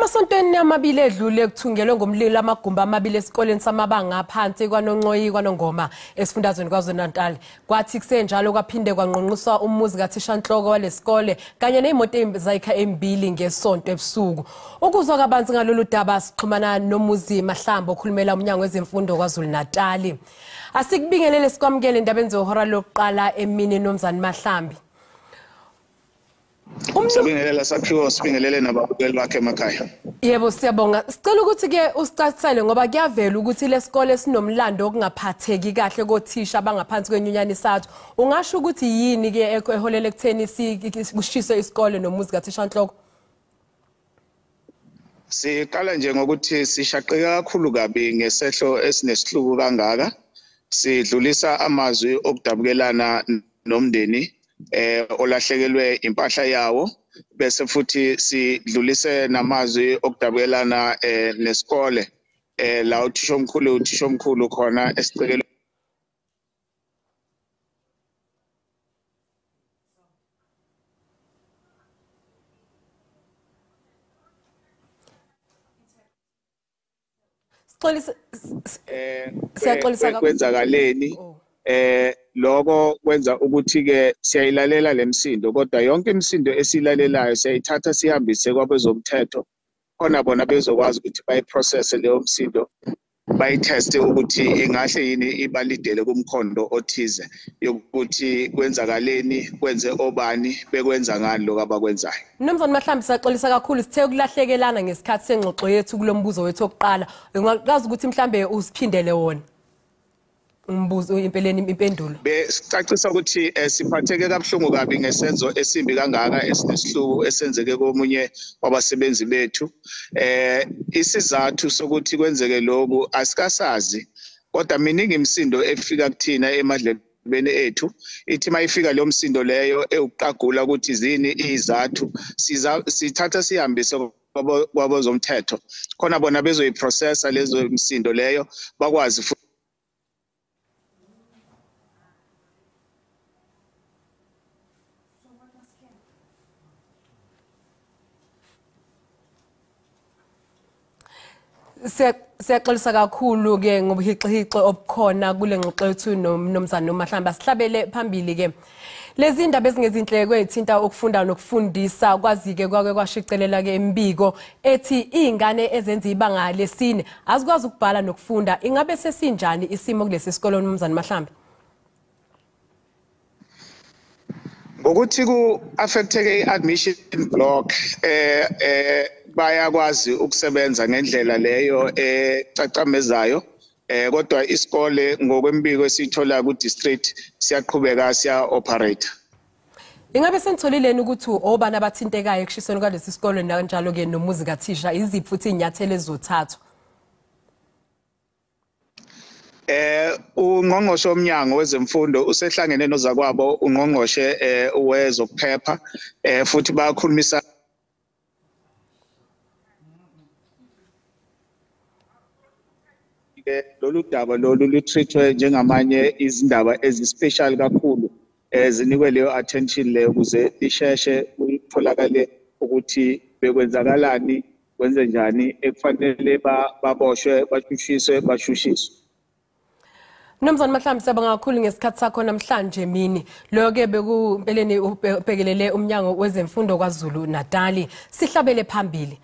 Emasontweni amabili edlule kuthungelwe ngomlilo amagumbi amabili esikoleni samabanga aphansi kwaNonqoyi kwaNongoma esifundazweni KwaZulu-Natal. Kwathi kusenjalo kwaphinde kwanqonqiswa umuzi kathishanhloko walesikole kanye nezimoto zayikha embili ngesonto ebusuku. Ukuzwa kabanzi ngalolu daba sixhumana noMuzi Mahlambo okhulumela umnyango wezemfundo KwaZulu-Natal. Asikubingelele sikwamukele endabeni zehora lokuqala emini Nomzane Mahlambi. Sibingelela Sakhiwo, sibingelele nababukeli bakhe emakhaya. Yebo, siyabonga. Sicela ukuthi ke usicacisele ngoba kuyavela ukuthi lesikole sinomlando okungaphatheki kahle kothisha abangaphansi kwenyunyana iSATU. Ungasho ukuthi yini ke eholela ekutheni kushiswe isikole nomuzi kathishanhloko? Siqala nje ngokuthi sishaqeka kakhulu kabi ngesehlo esinesihluku kangaka. Sidlulisa amazwi okudabukelana nomndeni olahlekelwe impahla yawo, bese futhi sidlulise namazwi okudabukelana nesikole la uthishomkhulu khona esicekele. Siyaxolisa kwenzakaleni. Lokho kwenza ukuthi ke siyayilalela lemsindo, kodwa yonke imisindo esilalelayo siyayithatha sihambise kwabezomthetho khona bona bezokwazi ukuthi bayiprocesse leyo msindo, bayiteste ukuthi ingahle yini ibalidele kumkhondo othize yokuthi kwenzakaleni, kwenze obani, bekwenza ngani lokho abakwenzayo. Mnumzane Mahlambi, siyaxolisa kakhulu, sithe ukulahlekelana ngesikhathi sengxoxo yethu kulombuzo wethu wokuqala. Ungakwazi ukuthi mhlambe usiphindele wona umbuzo impeleni impendulo? Besicacisa ukuthi siphatheke kabuhlungu kabi ngesenzo esimbi kangaka esinesihluku esenzeke komunye wabasebenzi bethu. Isizathu sokuthi kwenzeke lokhu asikasazi, kodwa miningi imisindo efika kuthina emadlebeni ethu. Ithi mayifika leyo msindo leyo ewuqagula ukuthi zini izathu, sithatha sihambise kwabezomthetho khona bona bezoyiprocessa lezo msindo leyo, bakwazi. Siyaxolisa kakhulu ke ngobuhixihixo obukhona kule ngxoxo yethu nomnumzane Mahlambi. Sihlabele phambili ke lezi ndaba ezingezinhle kwethinta ukufunda nokufundisa. Kwazi ke kwake kwashicelela ke imibiko ethi izingane ezenza ibanga lesine azikwazi ukubhala nokufunda. Ingabe sesinjani isimo kulesi sikole nomnumzane Mahlambi? Ngokuthi ku-affecteke i-admission block, bayakwazi ukusebenza ngendlela leyo ecacamezayo, kodwa isikole ngokwembiko esithola ku-district siyaqhubeka siya-operate. Ingabe senitholileni ukuthi obani abathintekayo ekushisweni kwalesi sikole kanjalo ke nomuzi kathisha, iziphi futhi izinyathelo ezizothathwa? Ungqongqoshe womnyango wezemfundo usehlangene nozakwabo ungqongqoshe wezokuphepha, futhi bayakhulumisa ke lolu daba lolu lutreatwe njengamanye izindaba ezispecial kakhulu, zinikwe leyo attention leyo ukuze lisheshe kutholakale ukuthi bekwenzakalani, kwenze njani, ekufanele baboshwe, bashushiswe, bashushiswe. Mnumzane Mahlambi, siyabonga kakhulu ngesikhathi sakho namhlanje mini. Lo ke bekumpeleni ubhekelele umnyango wezemfundo KwaZulu-Natal. Sihlabele phambili.